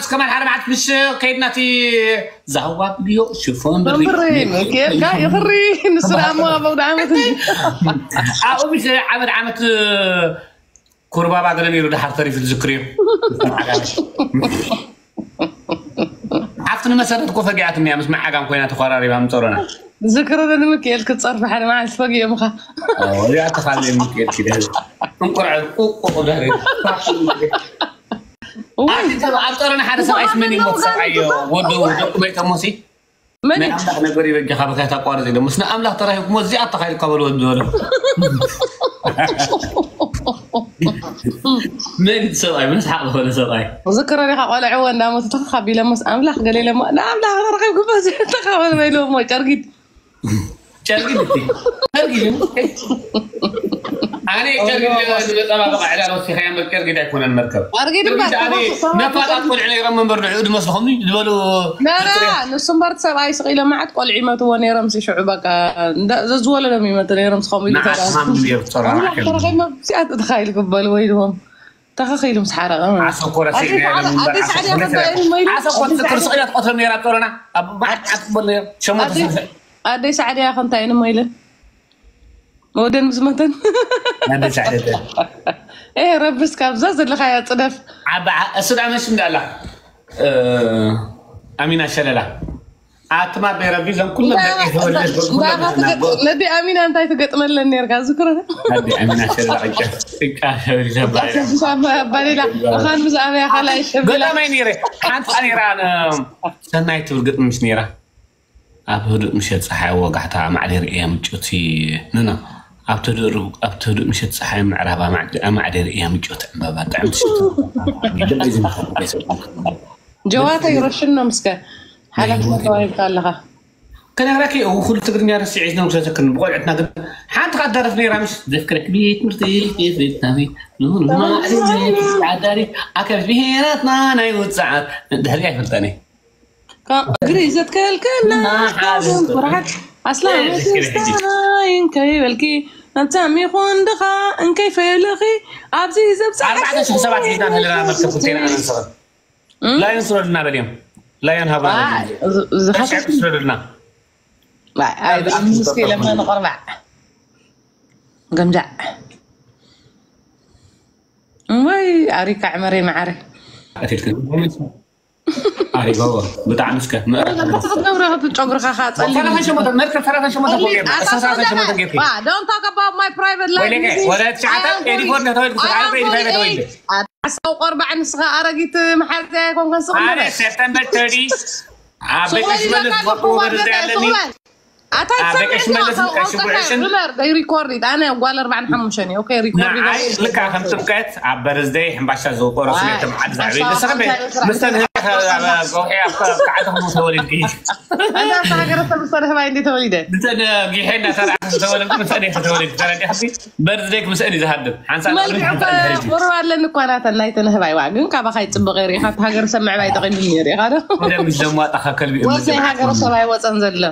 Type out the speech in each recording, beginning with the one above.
እስከ ማን ሓደ መዓልቲ ምስ ከይድና እቲ ዛዋ ብድዮ ሽፎን ብሪ ብሪ ኬርካ ይኽሪ ንሱ ደኣ እሞ ኣብ ኣውደ ዓመት ኣብኡ ምስ ዓመት ዓመት ኩርባባ ገለ ነይሩ ድሓር ተሪፉ ዝዝክር እዩ። ኣብቲ ንመሰረት እኮ ፈጊኣትኒ እያ ምስ መዓጋም ኮይና ተኮራሪባ ምፀሮና ዝክርኒ ምክኤል ክትፀርፊ ሓደ መዓልቲ ፈጊኦምኻ እዚኣ ተኻለ ምክኤል ኪደ እንቁርዐ ቁቁ ደሪ ኣብ ጠረና ሓደ ሰብኣይስ መን ይሞት ሰብኣይ ወዱ ደቁ መይተሞሲ መን ናይ ኣምላኽ ነገር ይበጃኻ ብኸያ ታቋርጽ ኢለ ምስ ንኣምላኽ ተራኺብኩሞ እዚኣ ተኻይልካ በልዎ ዝበሎ መን ሰብኣይ መስሓቕ ዝኾነ ሰብኣይ ዝክረ ዲኻ ቆልዕዎ እንዳሞቱ ተኸኻቢለ ምስ ኣምላኽ ገሌለ እሞ ንኣምላኽ ተረኺብኩሞ እዚኣ ተኻበል በይልዎ እሞ ጨርጊድ ጨርጊድ እቲ ጨርጊድ ኣነ ጨርጊድ ንመጸባበቂ ዕላል ወሲኸያ እምበር ጨርጊድ ኣይኮነን መርከብ ጨርጊድ እምበር ነፋጣት ቆልዑ ነይሮም መንበር ንዕኡ ድመስልኹም ዝበሉ ናና ንሱ እምበር ሰብኣይ ስቕ ኢሎም መዓት ቆልዑ ይመትዎ ነይሮም ሲ ሽዑ በቃ እንዳ- ዘዝወለዶም ይመቱ ነይሮም ስኸም ኢሉ ተራ- ንዓስማም ድየር ጸራ ኣምላኽ ተረኺብና ብዚኣት ተኻኢሉ ክበሉ ወይ ድዎም ተኸኺሉ ምስ ሓረቐ ማለት እዩ። ዓሰብ ኮረ ኣደይ ሰዓዳ- ኣደይ ሰዓዳ ከ እንታይ ኢሉ ሞ ኢሉ? ዓሰብ ኮረ ትዝክር ስቕ ኢላ ትቆትሎም ነይራ ጸሮና ኣብ መዓት ዓት ትበል ነይራ ሸሞንተ ኣደይ- ሰብሰ ኣደይ ሳዕድያ ከ እንታይ ኢሉ ሞ ኢለ ወደን ምስ መተን ኣደ ሳዕደተ ኤ ረብስ ካብዛ ዘለኻያ ፅደፍ ዓባ እሱ ዳ መሽ እንዳላ ኣሚና ሸለላ ኣትማ ቤረቢ ዘን ኩለን ደቂ ተወለድ ነዲ ኣሚና እንታይ ትገጥመለን ነርካ ዝክረ ኣዲ ኣሚና ሸለላ ቅጫ ቅጫ ሸብሪ ዘባይ ባሌላ ኣኻን ምስ ኣበያ ካልኣይ ሸብላ ገጣማይ ነይረ ሓንቲ ነይራ ሰናይ ትብል ግጥሚ ምስ ነይራ ኣብ ህዱእ ምሸት ጸሓይ ወጋሕታ ኣማዕዲር እያ ምጭውቲ ንና ኣብቲ ህዱእ ምሸት ጸሓይ ምዕራብ ኣማዕዲር እያ ምጭውቲ ዕምባባ ጥዕምቲ ሽቶ ጀዋተይ ረሽኖም እስከ ሓላፍነት ተዋሂብካ ኣለኻ ከነግራኪ እው ኩሉ ትግርኛ ረሲዒ ነው ክሰሰክን ብቆልዕትና ግን ሓንቲ ካዳረፍ ነይራ ምስ ዘፍክረክ ቤት ትምህርቲ ቤት ቤት ናፊ ንሁን ማዕዳሪ ኣከብ ብሄራትና ናይ ውፅዓት ድሕሪ ኣይፈልጠኒ ካብ እግሪ ዘትከልከልና ሓዘን ፍርሓት ኣስላም ስታይን ከይበልኪ ኣንታም ይኹን ድኻ እንከይፈለኺ ኣብዚ ዘብፃሕ ኣርባዕተ ሽሕ ሰባት ሒዝና ንህልና መርከብ ኮንቴነር ኣነንስኽን ላዮን ስረዱልና በልዮም ላዮን ሃብና በልዮም። ዝኸፈት ሽሕ ስረዱልና ምስኪ ለማ ንቆርባዕ ገምጃዕ ወይ ኣሪካ ዕመረይ መዓረ ኣትልክን ኣሪጋዎ ብጣዕሚ እስከ ምዕራፍ ክትገብረ ጨጉርካ ካፀሊ ሰላሳ ሸሞንተ መርከብ ሰላሳ ሸሞንተ እኮ ጌርና እሳ ሰላሳ ሸሞንተ ጌርኪ Don't talk about my private life. ወይለቀ ወደ ትሽዓተ ኤዲፎር እንዳተወልኩ ሰዓረ ኤዲፋይ እንዳተወልኩ ኣሳው ቆርባዕ ንስኻ ኣረጊት መሓርያ ኣይኮንከን ስቕ ኣነ በል። ሴፕተምበር ተርዲ ኣብ ስቕ ቤተ በል ሽመልስ ይብለካ ዝወቅዎ እኮ በርዝደይ ኣለኒ ኣታ ኣብ ደቂ ትሰምዕ ሽመልስ ዲኻ? ቀሺ ጉዕሽን ሪመር ደይ ሪኮርድ ኢት ኣነ ጓል ኣርባዓን ሓሙሽተን እየ ኦኬ ሪኮርድ ንዓይ ልካ ከም ጥምቀት ኣብ በርዝደይ ሕምባሻ ዝቆረሱ ቤተ መዓድ ዛዕበ ንስኻ ቤት ምስተን ህበ ከውሒ ኣብ ከዓተኹም ተወሊድኪ ኣዛ ሃገረሰብ ዝተረህባ እንዲ ተወሊደ ብተን ጊሐ እናተረኣኸ ዝተወለድኩ ምስተን እየ ተወሊድ ተረዲሕኪ በርዝደይክ ምስአን እዩ ዝሃድም ሓንሳብ መልክዕ ቁሩብ ኣለኒ እኳ ናተን ናይ ተነህባይዋ ግን ካባኻ ይፅብቕ ሪኢኻ ሃገረሰብ ምዕባይ ጠቒምኒ ሪኢኻ ዶ ደም ዘሟጣኻ ከልቢ ወሰይ ሃገረሰብ ኣይወፀን ዘሎ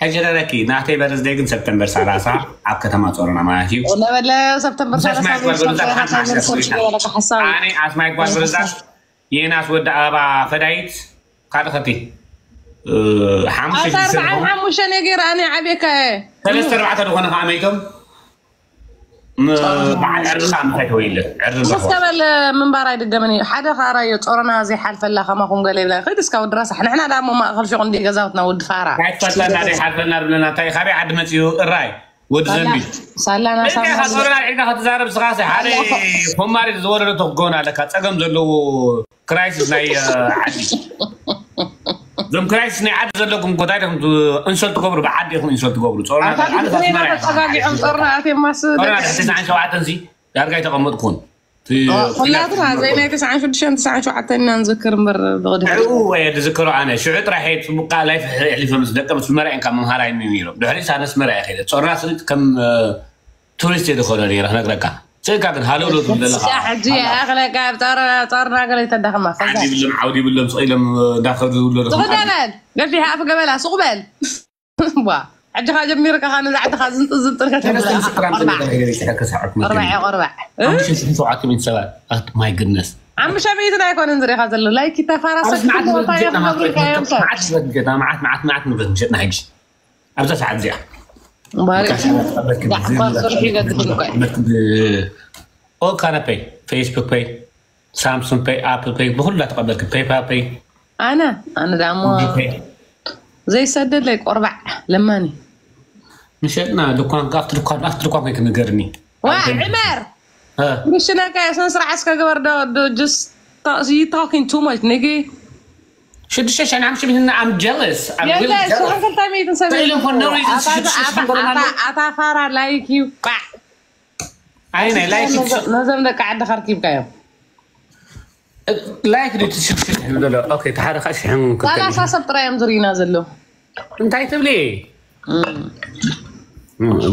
ሕጂ ደረኪ ናተይ በርዝደይ ግን ሰፕተምበር ሰላሳ ኣብ ከተማ ጾሮና ማለት እዩ ነበለ ሰብተምበር ምሳሽ ማየት ጓል በርዛት ሓንቲ ማሕሰብ ስዊታ ኣነ ኣስማይ ጓል በርዛት የናስ ወዲ ኣበባ ፈዳይት ካልእ ከቲ ሓሙሽተ ሽዱሽተ ዝኾኑ ሓሙሽተ ነጊር ኣነ ዓብየካ እየ ሰለስተ ኣርባዕተ ዝኾነ ከዓ መይቶም ም- በዓል ዕርድኻ ምሳይ ተወይለ ዕርድ ንረኽቦ መስተበል ምንባር ኣይድገምን እዩ ሓደ ካራዮ ጾሮና ዘይሓልፈላ ከማኹም ገለ ይብላ ይኸይድ እስካ ወዲ ረሳሕ ንሕና ዳ እሞ ማእኸል ሹቕ እንዲ ገዛውትና ወዲ ፋራ ናይ ትፈልጠና ዘይሓልፈና ዝብለና እንታይ ካበይ ዓዲ መፅኡ እራይ ወዲ ዘንቢ ሳላና ደቂኻ ሳማ ጾሮና ዒድካ ክትዛረብ ስኻሲ ሓደ ኮማሪ ዝወረደቶ ክገውን ኣለካ ፀገም ዘለዎ ክራይሲስ ናይ እ፣ ዓዲ እዞም ክራይሲስ ናይ ዓዲ ዘለኩም ኮታይ ም እንሰል ትገብሩ ብዓዲ ኢኹም እንሰል ትገብሩ ጾሮና ኣታ ዓዲ ክትሪና ኣስመራ ተፀጋጊዖም ጾርና ኣቴማስ ጾሮና ድሕሪ ትስዓን ሸውዓተን ሲ ዳርጋ ኣይተቐመጥኩን እቲ ኩላትና ዘይ ናይ ተስዓን ሽዱሽተን ተስዓን ሸውዓተን ኢና ንዝክር እምበር ብቕድሕሪ ሽዑ እየ ዝዝክሮ ኣነ ሽዑ ጥራሕ እየ ፅቡቅ ቃል ኣይፍሕሪ ኣሕሊፈ ምስ ደቀ ምስ መራ እየ ካብ መምሃራይ ነይሮም ድሕሪ ሳነስ መራ እየ ከይደ ጾሮና ስሪት ከም እ፣ ቱሪስት እየ ዝኸዶ ነይረ ክነግረካ ስእካ ግን ሃለውለው ትብል ዘለካ እስካ ሕጂ ኣኽለካ ኣብ ጸር- ጸርና ገለ ተዳኽማ ከዛ ዓዲ ይብሎም ዓውዲ ይብሎም ስቕ ኢሎም እንዳኸዱ ዝብሎ ስቕ በል ገፊሕ ኣፍ ገበላ ስቕ በል ዋ ሕጂ ካ ጀሚርካ ካ ነዛ ዓድኻ ዝንጥል ዝንጥል ከተብላ ሰለስተ ምስክራን ተገበረ ሄደ ይስሐ ከሳዕኩ ቆርባዕ ቆርባዕ ሸውዓተ ሚእቲ ሰባት ኣት ማይ ግድነስ ሓሙሽተ ሚእትን ኣይኮነን ዝሪኻ ዘሎ ላይክ ይተፋራሰ ኣብዚ መዓት ንብረት ምሸጥና ክብልካዮም ሰብ መዓት መዓት መዓት ንብረት ምሸጥና ሕጂ ኣብዛ ሰዓት እዚኣ ባሪ ዳዕኳ ስርሑ ይገድፍልካ ኦል ካነ ፔይ ፌስቡክ ፔይ ሳምሱንግ ፔይ ኣፕል ፔይ ብኩሉ እንዳተቐበልክ ፔይፓል ፔይ ኣነ ኣነ ዳሞ ዘይሰደለይ ቆርባዕ ለማኒ ምሸጥና ድኳን ኣብቲ ድኳን ኣብቲ ድኳን ኮይንክ ንገርኒ ዋ ዕመር ርሽነካ የስነ ስርዓት እስከ ግበር ዶ ዶ just you talking too much nigga ሽዱሽተ ሸን ሓሙሽተ ሚእትን I'm jealous I'm really የለ jealous ሽሕን ክልተ ሚእትን ሰብ Tell him for no reason ሽዱሽተ ሸን ገረና ኣታ ፋራ like you ባዕ ኣይ ናይ ላይክ ነዞም ደቂ ዓዲ ከርኪብካዮም ላይክ ዱ ሽዱሽተ ሸን ዘሎ ኦኬ ተሓደ ከዓ ሽሕን ክልተ ሰላሳ ሰብ ጥራይ እዮም ዝርኢና ዘለዉ እንታይ ትብሊ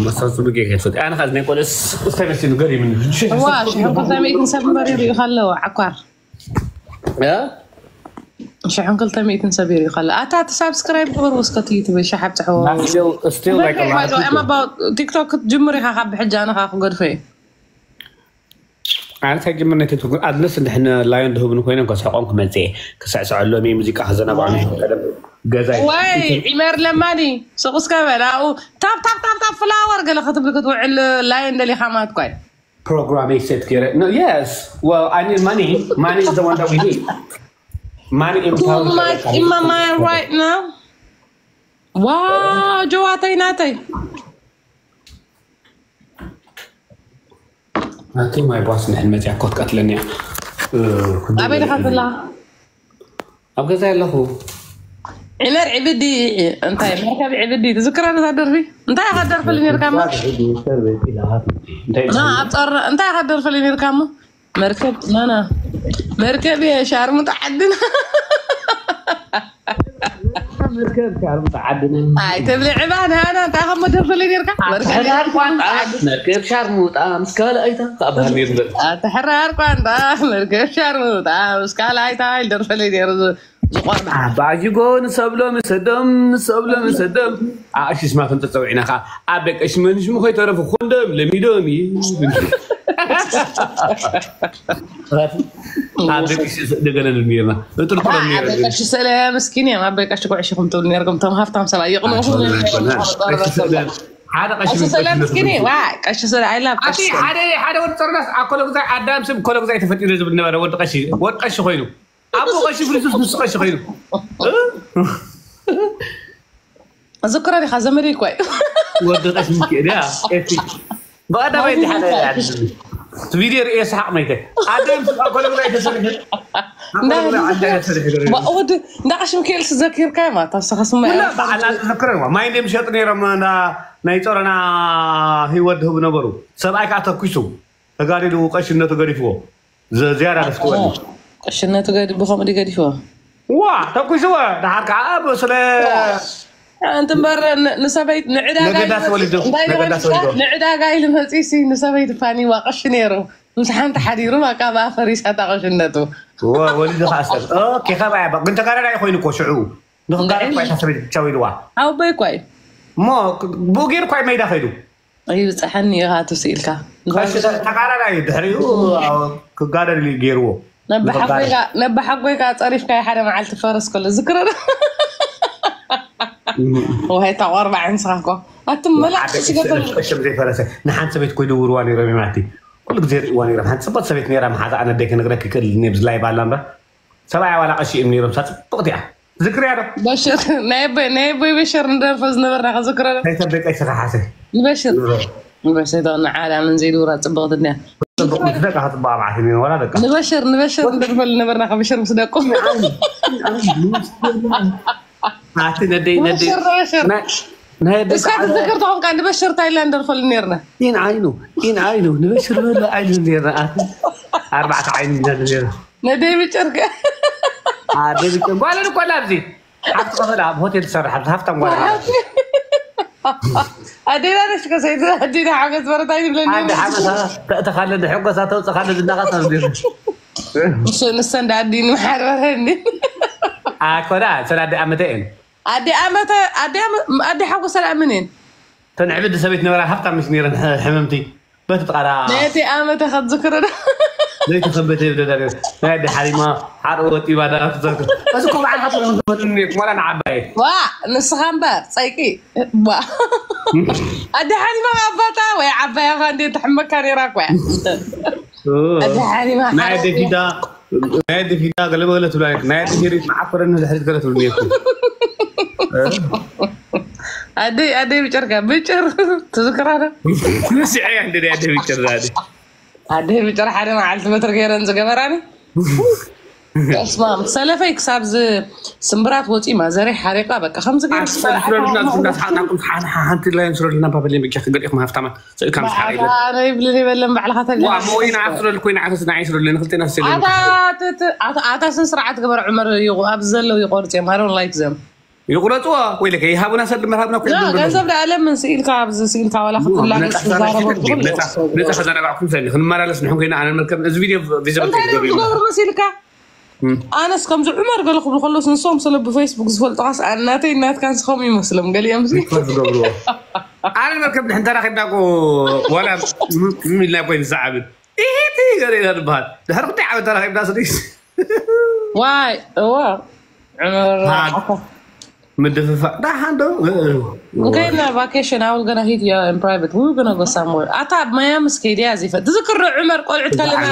መሳሱ ብጌ ከይትፈልጥ ኣነ ካብ ናይ ቆልስ እስታይ መሲሉ ገሪምኒ ዋ ሽሕን ክልተ ሚእትን ሰብ እምበር ይርኢኻ ኣለዎ ዓኳር ሽሕን ክልተ ሚእትን ሰብ ይርኢኻ ኣሎ ኣታ እቲ ሳብስክራይብ ግበሩ እስከ ትዩ ትብል ሸሓብ ፅሕዎ still like a lot of people ቲክቶክ ክትጅምር ኢኻ ካብ ብሕጂ ኣነ ከዓ ክገድፎ እዩ ኣነ ሳይጅምር ናይ ቲክቶክ ኣድለስ እንድሕን ላዮን ድህብኒ ኮይኖም ከስሕቆም ክመፅእ እየ ክስዕስዐሎም እየ ሙዚቃ ክዘናግዖም እየ ቀደም ገዛ ወይ ዒመር ለማኒ ሱቅ እስከ በል ኣብኡ ታብ ታብ ታብ ታብ ፍላወር ገለ ክትብል ክትውዕል ላዮን ደሊኻ ማለት ኳይ ፕሮግራም ሴት ገይረ no yes well I need money money is the one that we need money Too empower much in my mind right now. Wow, ጀዋተይ ናተይ ናቱ ማይ ቧስ ንሕን መፅያ ኮት ቀትለኒ እያ ኣበይ ዲኻ ዘለኻ? ኣብ ገዛ ኣለኹ ዒመር ዕብዲ እንታይ መርከብ ዕብዲ ትዝክራ ነታ ደርፊ እንታይ ኢኻ ደርፍሊ ነርካ እሞ? ና ኣብ ጸረ እንታይ ኢኻ ደርፍሊ ነርካ እሞ? መርከብ ናና መርከብ እየ ሻርሙጣ ዓድና መርከብ ሻርሙጣ ዓድና ኣይ ትብሊ ዕባ ናና እንታይ ኢኻ እሞ ደርፍሊ ነርካ? መርከብ ሕራር ቋንጣ መርከብ ሻርሙጣ ምስ ካልኣይታ ክኣባሃል ነይሩ ኣቲ ሕራር ቋንጣ መርከብ ሻርሙጣ ምስ ካልኣይታ ኢል ደርፍሊ ነይሩ ዝቆርባ ኣባጅጎ ንሰብሎ ምሰዶም ንሰብሎ ምሰዶም ኣእሽሽ ማቶም ተፀውዒና ከዓ ኣብ ደቂ ሽመንሽሙ ከይተረፉ ኮንዶም ለሚዶም እዩ ኣብ ደቂ ደገለሉ ነርና እጥርጥሮም ነረ ቀሺ ሰለ ምስኪን እዮም ኣብ ቀሺ ኩዕሽኹም ትብሉ ነርኩም ቶም ሃፍታም ሰብኣ ይቕንኹም ሓደ ቀሺ ቀሺ ሰለ ምስኪን ዋ ቀሺ ሰለ ኣይላብ ኣቲ ሓደ ሓደ ወዲ ጸርናስ ኣብ ኮሎ ግዛይ ኣዳም ስም ኮሎ ግዛይ ተፈጢሩ ዝብል ነበረ ወዲ ቀሺ ወዲ ቀሺ ኮይኑ ኣቦ ቀሺ ፍልሱስ ንሱ ቀሺ ኮይኑ ዝክሮ ዲኻ ዘመደይ እኮ እዩ ወዲ ቀሺ ሚካኤል ያ ኤፊ ብቐዳማይ ድሓደ ቪድዮ ርእየ ሰሓቕ መይተ ኣዳም ስም ኣብ ኮሎ ግዛይ ተሰሪሑ ኣብ ኮሎ ግዛይ ዓንዳይ ተሰሪሑ ወዲ እንዳ ቀሺ ሚካኤል ስዘኪርካ ማለት ኣብሰኻ ስማ በዓላት ዝክረ ማይ እንደምሸጡ ነይሮም ናይ ጾረና ህይወት ድህቡ ነበሩ ሰብኣይ ከዓ ተኩሱ ተጋዲሉ ቀሽነቱ ገዲፍዎ ዝያዳ ደፍትወኒ ቀሽነቱ ገዲ ብከምኡ ድዩ ገዲፍዎ ዋ ተኩስዎ ድሓር ከዓ ስለ ኣንቲ እምበር ንሰበይት ንዕዳጋ ነገዳ ተወሊዱ ነገዳ ተወሊዱ ንዕዳጋ ኢሉ መፂሲ ንሰበይቲ ፋኒዋ ቀሺ ነይሩ ምስ ሓንቲ ሓዲሩ በቃ ብኣ ፈሪሳታ ቀሽነቱ ወሊዱ ከዓ ሰብ ኦኬ ከባያ ግን ተጋዳላይ ኮይኑ እኮ ሽዑ ንክጋደል እኳ እታ ሰበይቲ ብቻው ኢልዋ ኣቦይ እኳ እዩ እሞ ብኡ ገይሩ እኳ መይዳ ከይዱ ይብፀሐኒ እዩ ካቱ ስኢልካ ተቃራራይ ድሕሪኡ ክጋደል ገይርዎ ነባሓጎይ ከዓ ፀሪፍካ ሓደ መዓልቲ ፈረስ ከሎ ዝክረ ወሃይ ታቆርባዕ ንስኻ እኮ ኣቱም መላእ ሽም ዘይፈረሰ ንሓንቲ ሰበይት ኮይዱ ውርዋ ነይሮም እዮም ኣቲ ኩሉ ግዜ ርእዋ ነይሮም ሓንቲ ፅቡቅ ሰበይት ነይራ መሓዛ ኣነ ደይ ክነግረክ ይክእል እኒ ብዝላይ ባላ እምበር ሰብኣይ ዋላ ቀሺ እዮም ነይሮም ሳ ፅቡቅቲ እያ ዝክርያ ዶ በሽር ናይ ኣቦይ ናይ ኣቦይ በሽር ንደርፎ ዝነበርና ከዝክረ ዶ ከይተበቀሽ ተኸሓሰ ንበሽር ንበሽር ዶ ንዓዳ ምን ዘይድውራ ፅብቅቲ እኒያ ፅቡቅ ምስ ደቃ ከፅቡቅ ኣብዓት እዮም ዋላ ደቃ ንበሽር ንበሽር ንደርፈሉ ነበርና ከበሽር ምስ ደቁ ኣቲ ነደይ ነደይ ንበሽር ንበሽር ናይ ደቂ እስካ ክትዝክር ተኾንካ ንበሽር ታይላንድ ደርፈሉ ነርና ኢን ዓይኑ ኢን ዓይኑ ንበሽር በለ ዓይኑ ነርና ኣቲ ኣርባዕተ ዓይኑ ኢና ነርና ነደይ ብጭርቀ ኣደይ ብጭርቀ ጓል እኮ ኣላ ኣብዚ ሓብቲ ከፈላ ኣብ ሆቴል ትሰርሕ ኣብዚ ሃፍታም ጓል ኣላ ኣዴና ነሽ ከሰይት ኣዴና ሓገዝ በረታይ ትብለኒ ሓደ ሓመሳ ተእተኻለ ንሕጎሳ ተውፅኻለ ዝናቐሳ ንሱ ንሰ እንዳ ኣዲኒ መሓረረኒ ኣኮዳ ሰላዲ ኣመተ እየን ኣዴ ኣመተ ኣዴ ኣመ- ኣዴ ሓጎሰ ደኣ ምን እየን ተን ዕብዲ ሰበይት ነበራ ሃብታም ምስ ነይረን ሕ- ሕምምቲ በቲ ጥቓዳ ናይ ኣዴ ኣመተ ከትዝክር ዶ ዘይተኸበተ ይብለና ነይሩ። ናይ ኣደ ሓሊማ ሓር ወጢባ ዳ ክትዘክር። እዚ እኮ በዓል ሓጥሮ ክትመጥኒ እኮ ዋላ ንዓባይ። ዋ ንስኻ እምበር ፀይቂ ዋ ኣደ ሓሊማ ኣባታ ወይ ዓባያ ኻ እንዴ ትሕመካ ነይራ እኮ እያ ኣደ ሓሊማ ናይ ኣደ ፊዳ ናይ ኣደ ፊዳ ገለ በለ ትብላ ናይ ኣደ ሂሪት መዓፈረኒ ድሕሪት ገለ ትብልኒ እኮ ኣደይ ኣደይ ብጨርካ ብጨር ትዝክራ ዶ ስዐ እንደ ናይ ኣደ ፊዳ ኣደ ብጨር ሓደ መዓልቲ በትሪ ገይረን ዝገበራኒ ስማም ሰለፈይ ክሳብ ዝ ስምብራት ወፂ ማዘረይ ሓሪቃ በቃ ከምዚ ገይሩ ሓንቲ ላይ ስረልና ባበለ ብቻ ክገዲኹም ሃፍታማ ስእልካ ምስ ሓሪለ ይብልን ይበለን ባዕልካ ተጋ ዋ ሞይና ኣስረል ኮይና ዓፈስ ናይ ስረል ንክልቴና ስለ ኣታ ስነ ስርዓት ገበር ዑመር ይቁ- ኣብዚ ዘለዉ ይቆርፅ እዮም I don't like them ይቁረፅዎ ወይ ለከ ይሃቡና ሰድ መርሃብና ኩ ያ ገንዘብ ዳኣለ ምን ስኢልካ ኣብዚ ስኢልካ ዋላ ክትላገ ትዛረበ ትኽእል ነፃ ተዘናጋዕኩም ሰኒ ክንመላለስ ንሕን ኮይና ኣነ መርከብ እዚ ቪድዮ ቪዛ እንታይ ዶ ዝገብሩ መሲልካ ኣነስ ከምዚ ዑመር ገለ ክብሉ ከለስ ንሶም ስለ ብፌስቡክ ዝፈልጡኻስ ኣናተይ እናትካን ስኸም ይመስሎም ገሊኦም ዚ ዝገብርዎ ኣነ መርከብ ድሕን ተራኺብና እኮ ዋላ ምን ኢልና እኮ ንሰዓብን ኢሂቲ ገለ ኢና ንበሃል ድሕሪ ክልተ ዓመት ተራኺብና ስሪስ ዋይ እዋ ዑመር ምድፍፋእ ዳሓን ዶ Okay, now vacation. I was gonna hit you in private. We were gonna go somewhere. ኣታ ኣብ ማያምስ ከይድያ ዚፈ ትዝክር ዑመር ቆልዑት ከለና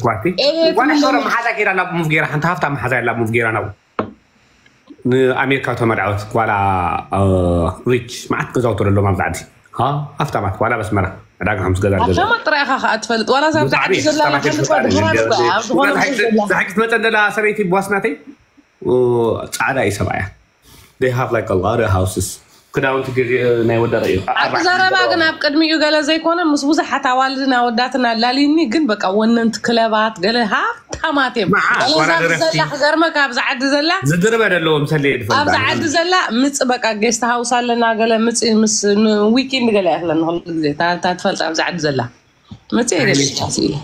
ኳቲ ጓል ኖረ መሓዛ ገይራ ናብ ሙቭ ገይራ ሓንቲ ሃፍታ መሓዛ ያላ ሙቭ ገይራ ናብ ንኣሜሪካ ተመርዓወት ጓላ ሪች መዓት ገዛውቲ ዘለዎም ኣብዚ ዓዲ ሃፍታማት ዋላ በስመራ ዕዳጋ ከምስ ገዛ ገዛ ሃብታማት ጥራይ ኢኻ ከዓ ትፈልጥ ዋላ እዛ ኣብዚ ዓዲ ዘላ ይፈልጥ ድሕራ ድኳ ኣብ ዝኾነ ዘላ ዝሓቂ ትመፀን ዘላ ሰበይቲ ብዋስናተይ ፃዕዳ እዩ ሰብኣያ they have like a lot of houses ክዳውንቲ ገዚአ ናይ ወዳቀ እዩ ኣቲ ዘረባ ግን ኣብ ቅድሚኡ ገለ ዘይኮነ ምስ ብዙሓት ኣዋልድን ኣወዳትን ኣላልዩኒ ግን በቃ ወነንቲ ክለባት ገለ ሃብታማት እዮም መዓት ዋላ ገለዛ ደረፍቲ ዘላ ክገርመካ ኣብዚ ዓዲ ዘላ ዝድርበ ደለዎም ሰለ ኣብዚ ዓዲ ዘላ ምፅ በቃ ጌስት ሃውስ ኣለና ገለ ምፅ ምስ ዊኪንድ ገለ ይክለኒ ክሉ ግዜ እታ እታ ትፈልጥ ኣብዚ ዓዲ ዘላ ምፅ ገለ ኢለ